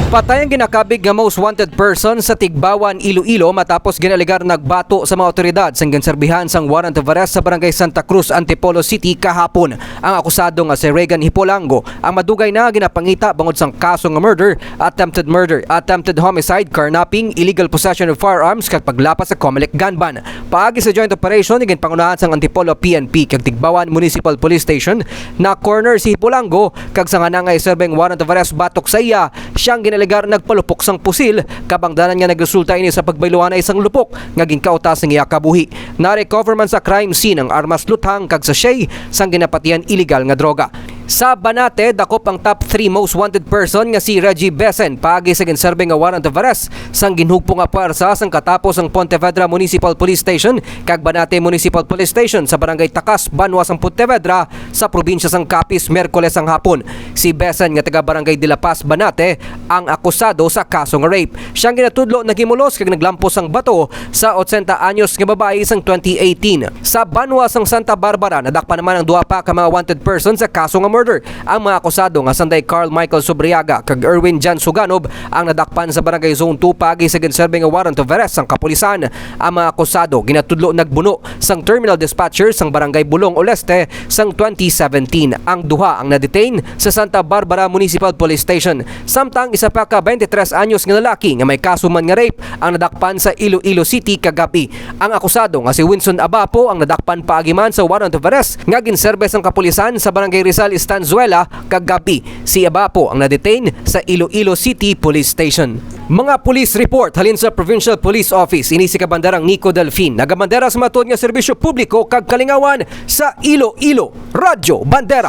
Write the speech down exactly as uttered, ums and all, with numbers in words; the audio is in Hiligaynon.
Patay ang ginakabig nga most wanted person sa Tigbawan, Iloilo, matapos ginalegar nagbato sa mga awtoridad sang ginserbihan sang warrant of arrest sa Barangay Santa Cruz, Antipolo City kahapon. Ang akusado nga si Reagan Hipolango ang madugay na ginapangita bangod sang kaso nga murder, attempted murder, attempted homicide, carnapping, illegal possession of firearms kag paglapas sa Comelec gun ban. Paagi sa joint operation nga ginpangunahan sang Antipolo P N P kag Tigbawan Municipal Police Station, na-corner si Hipolango kag sa nga nangay serbeng warrant of arrest batok sa iya, siyang ginalegar nagpalupok sang pusil, kabangdanan nga nagresulta ini sa pagbayluanay sang lupok nga ginkauta sang iya kabuhi. Na-recover man sa crime scene ang armas, luthang kag sachet sang ginapatihan illegal nga droga. Sa Banate, dakop ang top three most wanted person nga si Reggie Besen paagi sa ginserbe nga warrant of arrest sang ginhugpo nga puwersa sang katapos ang Pontevedra Municipal Police Station kag Banate Municipal Police Station sa Barangay Takas, banwa sang Pontevedra, sa probinsya sang Capiz, Miyerkules sang hapon. Si Besen nga taga Barangay de la Paz, Banate, ang akusado sa kaso nga rape. Siyang ginatudlo naghimulos kag naglampos sang bato sa otsenta anyos nga babayi sang twenty eighteen. Sa banwa sang Santa Barbara, nadakpan naman ang duha pa ka mga wanted person sa kaso nga murder. Ang mga akusado nga sanday Carl Michael Subriaga kag Erwin Jan Suganob ang nadakpan sa Barangay Zone two paagi sa ginserbe nga warrant of arrest sang kapulisan. Ang mga akusado ginatudlo nagbuno sang terminal dispatcher sang Barangay Bulong Oleste sang twenty seventeen. Ang duha ang na-detain sa Santa Barbara Municipal Police Station, samtang isa pa ka twenty-three anyos nga lalaki nga may kaso man nga rape ang nadakpan sa Iloilo City kagab-i. Ang akusado nga si Winson Abapo ang nadakpan paagi man sa warrant of arrest nga ginserbe sang kapulisan sa Barangay Rizal Estanzuela kagab-i. Si Abapo ang na-detain sa Iloilo City Police Station. Mga police report halin sa Provincial Police Office, ini si Kabanderang Nico Delfin, nagabandera sa matuod nga serbisyo publiko kag kalingawan sa Iloilo, Radyo Bandera.